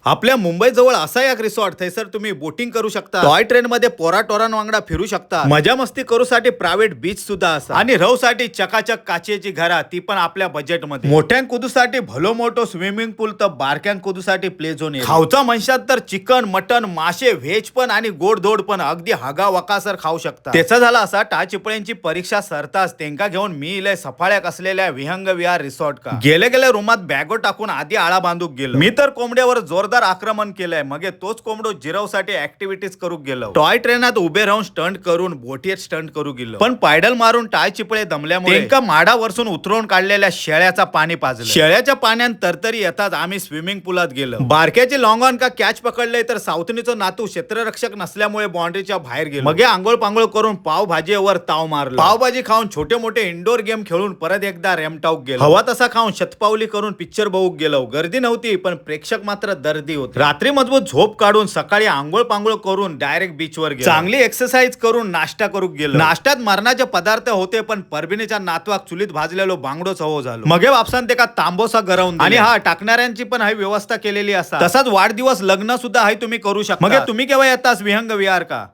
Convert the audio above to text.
आपल्या मुंबईजवळ असा एक रिसॉर्ट, थंयसर तुम्ही बोटिंग करू शकता, टॉय ट्रेन मध्ये पोरा टोरांवांगडा फिरू शकता, मजा मस्ती करूसाठी प्रायव्हेट बीच सुद्धा असा आणि साठी चकाचक काचेची घरा, ती पण आपल्या बजेटमध्ये. मोठ्यां कुदूसाठी भलो मोठो स्विमिंग पूल तर बारक्यां कुदूसाठी प्ले झोन. खावचा म्हणशात तर चिकन, मटन, मासे, व्हेज पण आणि गोड धोड पण अगदी हगा वकासर खाऊ शकता. त्याचा झाला असा, टाचिपळ्यांची परीक्षा सरताच त्यांका घेऊन मी इले सफाळ्याक असलेल्या विहंग विहार रिसॉर्ट का गेले. गेले रूमात बॅगो टाकून आधी आळा बांधूक गेलो. मी तर कोंबड्यावर जोरदार आक्रमण केलंय, मग तोच कोंबडो जिरवसाठी ऍक्टिव्हिटीज करू गेलो. टॉय ट्रेनात उभे राहून स्टंट करून बोटीत स्टंट करू गेलो, पण पायडल मारून टाय चिपळे दमल्यामुळे त्यांका माडा वरसून उतरवून काढलेल्या शेळ्याचा पाणी पाजलं. शेळ्याच्या पाण्यात तरतरी येताच आम्ही स्विमिंग पुलात गेलो. बारक्याचे लॉंग ऑन का कॅच पकडले तर सावतनीचं नातू क्षेत्ररक्षक नसल्यामुळे बाउंड्रीच्या बाहेर गेलो. मगे आंघोळ पांघोळ करून पावभाजीवर ताव मारलो. पावभाजी खाऊन छोटे मोठे इंडोर गेम खेळून परत एकदा रेमटाऊक गेलो. हवा तसा खाऊन शतपावली करून पिक्चर बघूक गेलो. गर्दी नव्हती पण प्रेक्षक मात्र दर्दी होते. रात्री मजबूत झोप काढून सकाळी आंघोळ पांघोळ करून डायरेक्ट बीचवर गेलो. चांगली एक्सरसाइज करून नाश्ता करू गेलो. नाश्त्यात मरणाचे पदार्थ होते, पण परबिनीच्या नातवाक चुलीत भाजलेलो बांगडोच हवो झालो. मगे बापसान ते का तांबोसा गरवून आणि हा टाकणाऱ्यांची पण हाय व्यवस्था केलेली असा. तसाच वाढदिवस, लग्न सुद्धा हाय तुम्ही करू शकता. मगे तुम्ही केव्हा येतास विहंग विहार का?